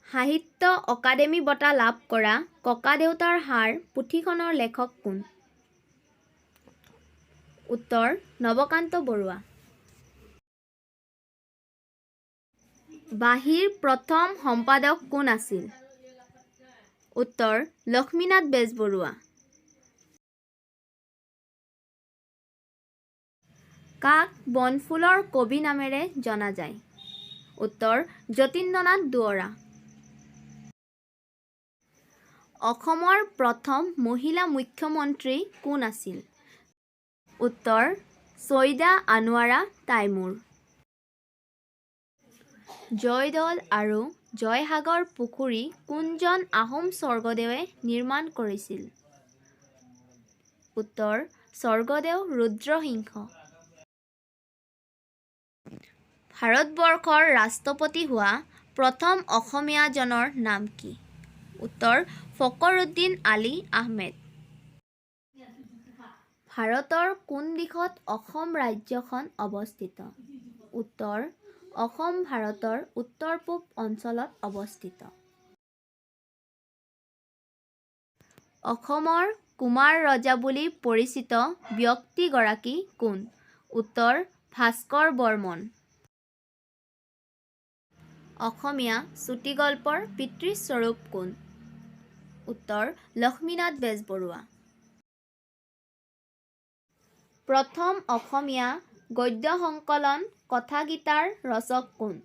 সাহিত্য অকাডেমী বঁটা লাভ কৰা ককাদেউতাৰ হাড় পুথিখনৰ লেখক কোন? উত্তৰ নৱকান্ত বৰুৱা। বাঁহীৰ প্ৰথম সম্পাদক কোন আছিল? উত্তৰ লক্ষ্মীনাথ বেজবৰুৱা। কাক বনফুলৰ কবি নামেৰে জনা যায়? উত্তৰ যতীন্দ্ৰনাথ দুৱৰা। অসমৰ প্ৰথম মহিলা মুখ্যমন্ত্ৰী কোন আছিল? উত্তৰ ছৈয়দা আনোৱাৰা টাইমূৰ। জয়দৌল আৰু জয়সাগৰ পুখুৰী কোনজন আহোম স্বৰ্গদেৱে নিৰ্মাণ কৰিছিল? উত্তৰ স্বৰ্গদেউ ৰুদ্ৰসিংহ। ভাৰতবৰ্ষৰ ৰাষ্ট্ৰপতি হোৱা প্ৰথম অসমীয়াজনৰ নাম কি? উত্তৰ ফকৰুদ্দিন আলি আহমেদ। ভাৰতৰ কোন দিশত অসম ৰাজ্যখন অৱস্থিত? উত্তৰ অসম ভাৰতৰ উত্তৰ-পূব অঞ্চলত অৱস্থিত। অসমৰ কুমাৰ ৰজা বুলি পৰিচিত ব্যক্তিগৰাকী কোন? উত্তৰ ভাস্কৰ বৰ্মন। অসমীয়া চুটিগল্পৰ পিতৃস্বৰূপ কোন? উত্তৰ লক্ষ্মীনাথ বেজবৰুৱা। প্ৰথম অসমীয়া গদ্য সংকলন কথাগীতাৰ ৰচক কোন?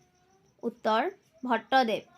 উত্তৰ ভট্টদেৱ।